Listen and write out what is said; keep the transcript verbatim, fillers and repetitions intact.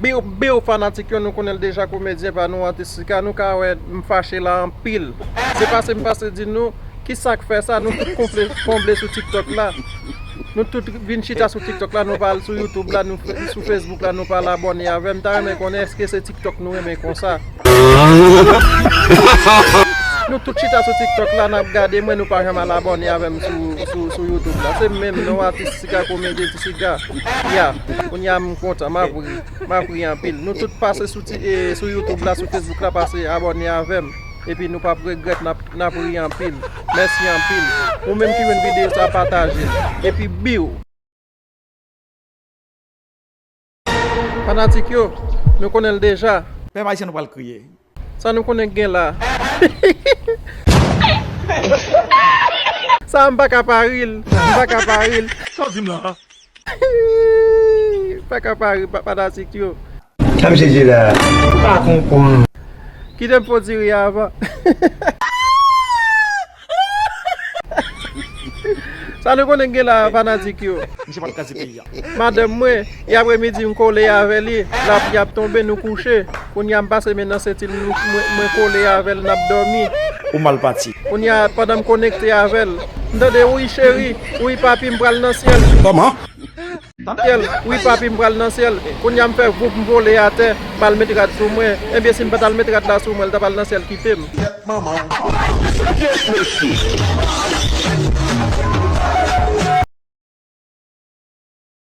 Biw, biw, fanatik yo, nou konnen l deja, komedyen pa nou, Atis Sika, nou ka wè m fache la anpil. Se pase m pase di nou, kisa k fè sa, nou tout konble, konble sou TikTok la. Nou tout vin chita sou TikTok la, nou pa al sou YouTube la, nou fe-, sou Facebook la, nou pa al abòne avè m. M ta renmen konnen èske se TikTok nou renmen konsa. Nou tout chita sou TikTok la, n ap gade mwen, nou pa janm al abòne avè m sou, sou, sou YouTube la. Se menm non, Atis Sika, komedyen Ti Sika. Ya, kounye a m kontan, m ap ri. M ap ri anpil. Nou tout pase sou, ti, e, sou YouTube la, sou Facebook la, pase abòne avè m. Epi nou p ap regrèt, n ap, n ap ri anpil. Mèsi anpil. Ou menm ki jwenn videyo sa, pataje l. Epi biw! Fanatik yo, nou konnen l deja. Pèp ayisyen nou pral kriye. Sa nou konnen k gen la. Sa m pa ka pa ri l. M pa ka pa ri l. Sa w di m la? M pa ka pa ri, pa, fanatik yo. Sa misye di la? M pa konprann. Kite m fon ti ri avan. Sa nou konnen k gen la, fanatik yo? Misye pral kraze peyi a. Madanm mwen, yapremidi m kole avè li, lapli ap tonbe, nou kouche. Kounye a m pase men nan senti l, nou, mwen, mwen kole avè l, n ap dòmi. Ou mal pati. Kounye a, pandan m konekte avè l, m tande, "Wi, cheri, wi, papi, m pral nan syèl." Kòman? Syèl, wi, papi, m pral nan syèl. Kounye a m fè voup, m vole atè, m al met rad sou mwen. Ebyen, si m pa t al met rad la sou mwen, l t ap al nan syèl kite m. Manman.